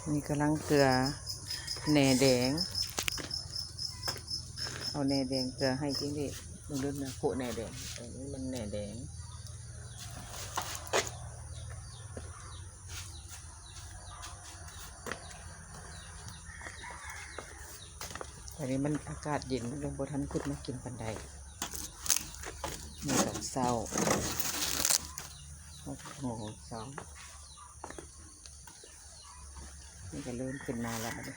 ນີ້ກຳລັງເກືອແໜແດງ ເອົາແໜແດງເກືອໃຫ້ຈິ້ງຫຼີດ ເບິ່ງດູນະ ໂປະແໜແດງ ອັນນີ້ມັນແໜແດງ ຕອນນີ້ມັນອາກາດເຢັນ ມັນຍັງບໍ່ທັນກຸດມາກິນປານໃດ ນີ້ຕອນເຊົ້າ ຫົກໂມງເຊົ້າ ມັນກະເລີ່ມຂຶ້ນມາແລ້ວບັດນີ້.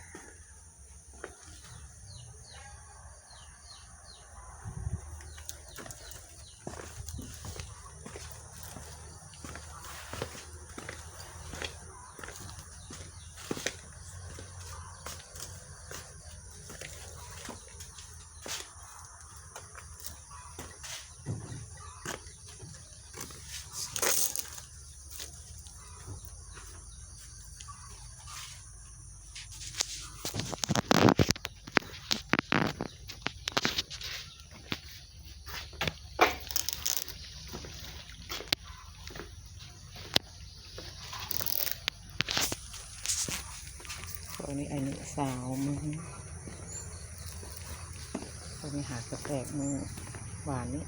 ໂຕນີ້ອາຍຸຊາວມື້ ໂຕນີ້ຫາສິບແປດມື້ວານນີ້.